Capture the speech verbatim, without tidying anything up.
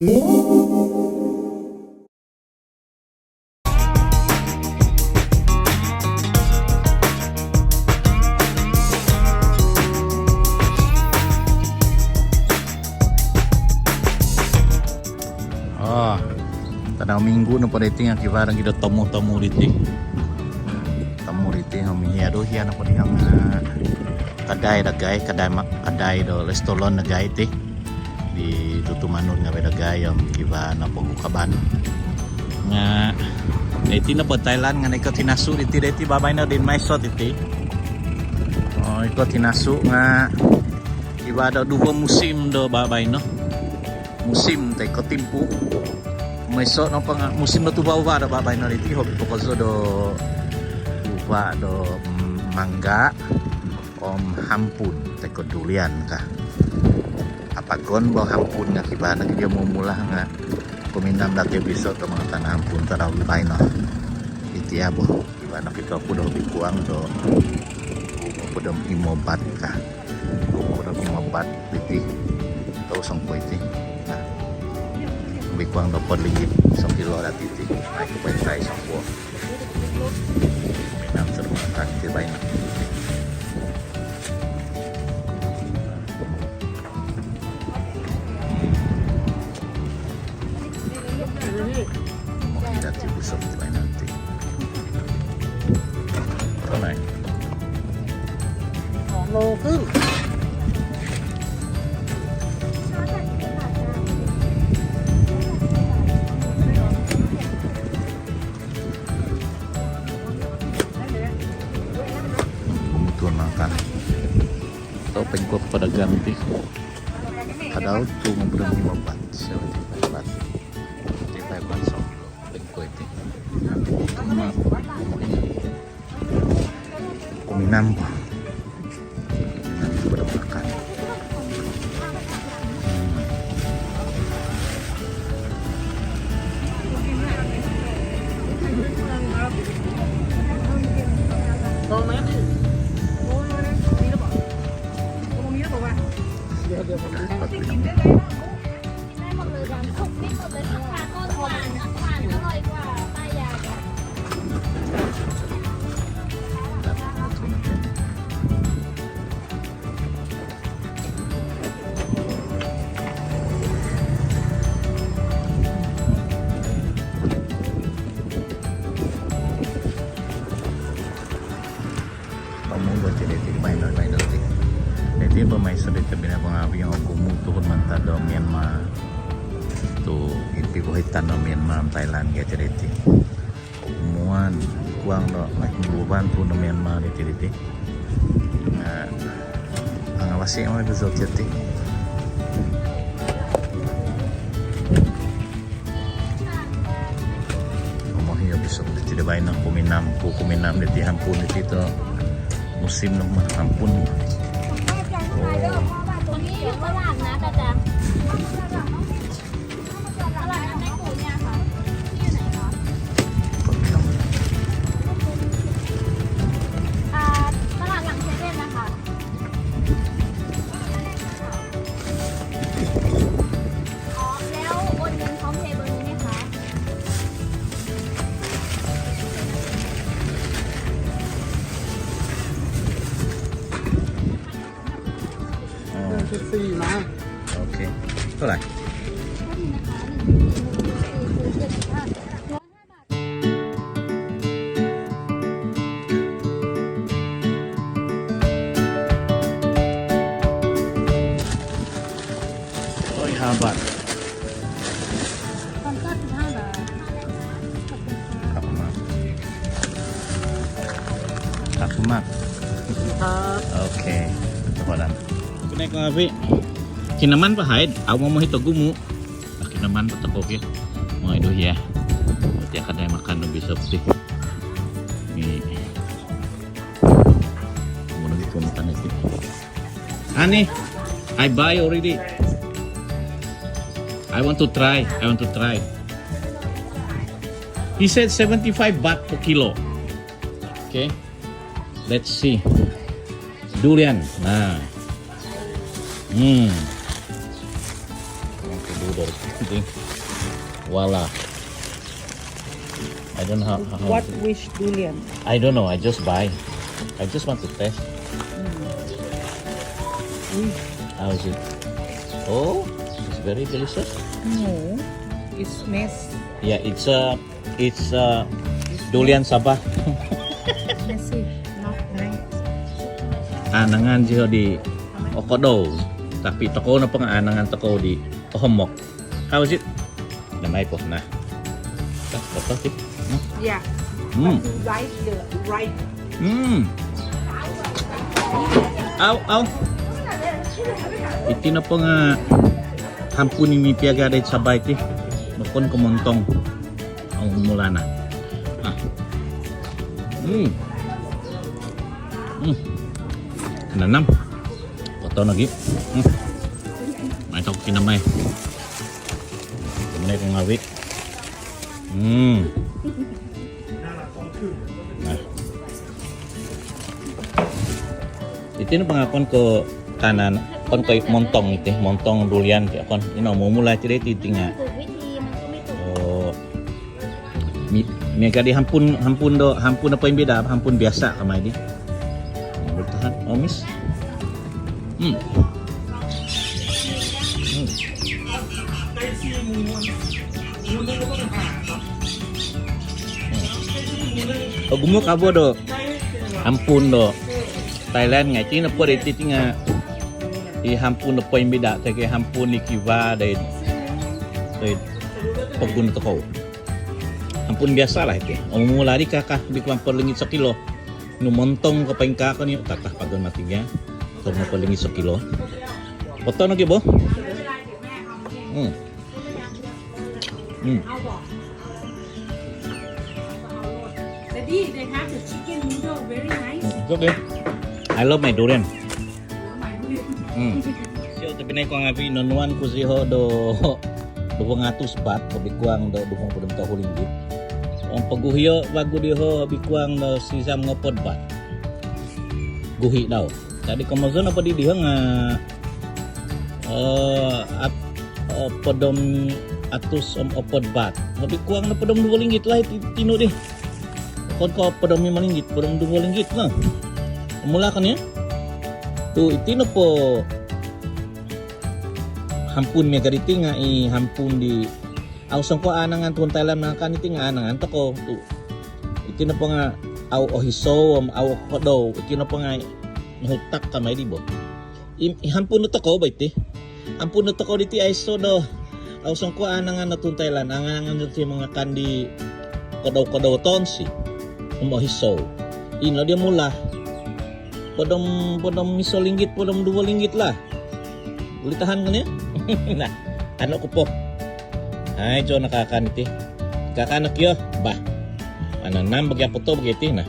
Oh, tadau minggu nopo diti nga kivaa nogi do tomu-tomu diti. Tomu diti, om hia do, hia nopo di nga kadai dagai, kadai ma-, kadai do restoran dagai ti. Di Tutumanud ngaavi dagai om kivaa nopo gukaban. Nga iti nopo Thailand nga noikot hinasu diti, diti babaino di Mae Sot iti. Oh, ikot hinasu nga kivaa do duvo musim do babaino. Musim toi ko timpu. Maiso nopo nga musim do tuva-uva do babaino diti, hobi po kozo do uva do, mm, mangga om hampun toi ko durian ka. Apagon bo hampun nga kivaa nogi dia mumula nga kuminam dati biso do mangatan hampun tadau baino. Iti abo. Kivaa nokito ku do hobi kuang do gumu po do himo baht ka. Gumu po do himo baht diti. Tau songkuo iti. Nah. Hobi kuang do hopod ringgit sokilo dati iti. Ai, kupai tai songkuo. Minam seru makan ti baino. Mungkin dati busuk di baino ti. Tanai. Gumu tuan makan. Tau poingkuo pedagang ti. Kadau tu mempunyai lima baht, seventy-five baht. Seventy-five baht sokilo. Poingkuo iti. Kuminam po. Kuminam po do makan. Tomu bo ti diti, baino, baino ti. Diti bo maiso diti binabang abi yang ogumu tuhun mantad do Myanmar. Tu ipi bohitan do Myanmar, Thailand, kio ti diti. Muan, kuang do, naik muluban tu do Myanmar diti, diti. Nga, angawasi mo ibu zot ti. Omohi o bisuk diti do baino, kuminam, ku kuminam diti hampun diti tu. Musim no hampun. Oh. Oh. เจ็ดสิบสี่นะ โอเค เท่าไหร่ โอ้ย ห้าบาท ครับผม ครับผม ครับ โอเค พอแล้ว Kinaman pa haid, au momohi togumu. Kinaman pa toko ki. Mongoi do hia. Tia kadai makan do bisuk ti. Ni. Mongoi do hia makan ti. Ani, I buy already. I want to try. I want to try. He said seventy-five baht per kilo. Okay. Let's see. Durian. Nah. Hmm. Oke, durian. Voila. I don't know how, how What wish durian? I don't know. I just buy. I just want to test. Uy, How is it? Oh, it's very delicious. No, it's mess. Yeah, it's uh, it's uh, durian Sabah. Messy, not nice. Aanangan diho di okodou, tapi tokou nopo nga aanangan tokou di ohomok. How is it? Namai po na. Dah, betul sih. Yeah. Hmm. Right, the right. Hmm. Au, au. Iti nopo nga hampun i mipiaga doid Sabah iti. Nokon ko montong. Au, mula na. Ah. Hmm. Hmm. Nanam. Koto nogi. Hmm. Mai tokou kinamai. Kinamai ko ngawi. Hmm. Nah. Iti no pangakon ko kanan, kon ko montong iti, montong durian ti akon. Ino mumula ti diti nga. Oh. Mi, miaga di hampun, hampun do, hampun apa yang beda, hampun biasa kamai di. Bertahan, omis. Hmm. Hmm. Ogumu kabo do hampun do Thailand nga iti nopo diti nga i hampun do poimbida toi ko hampun di kiva doid, doid pogun tokou. Hampun biasa lah iti. Omula di kaka bi kuang perlingit sokilo. Nu montong ko paingkaa ko ni kaka pagon mati ga. Ko mo perlingit sokilo. Koto nogi bo. Hmm. Hmm. Jadi they have the chicken noodle, very nice. It's okay. I love my durian. Hmm. Sio tu pinai ko ngawi nonuan ku siho do duo ngatus baht, lebih kurang do duo puluh tohu ringgit. Om poguhio wagu diho lebih kurang do sizam ngopod baht. Guhi dau. Jadi komozon apa di diho nga eh, at, eh, podom atus om opod baht. Lebih kurang no podom duo ringgit lah iti tinu di. Kon ko podom lima ringgit, podom duo ringgit lah. Mula kan ya. Tu iti nopo hampun miaga diti nga i hampun di au songko aanangan tuhun Thailand mangakan iti nga aanangan tokou tu. Iti nopo nga au ohiso om au okodou. Iti nopo nga nohutak kamai di bo. I, i hampun no tokou bo iti. Hampun no tokou diti aiso do au songko aanangan no tuhun Thailand, aanangan no ti mangakan di kodou-kodou tonsi. Om ohiso. Ino dia mula. Podom, podom iso ringgit, podom duo ringgit lah. Boleh tahan kan ya? Nah, anu ku po. Hai, jo nakakan iti. Kakan kio, bah. Ana nam bagi apa tu bagi iti nah.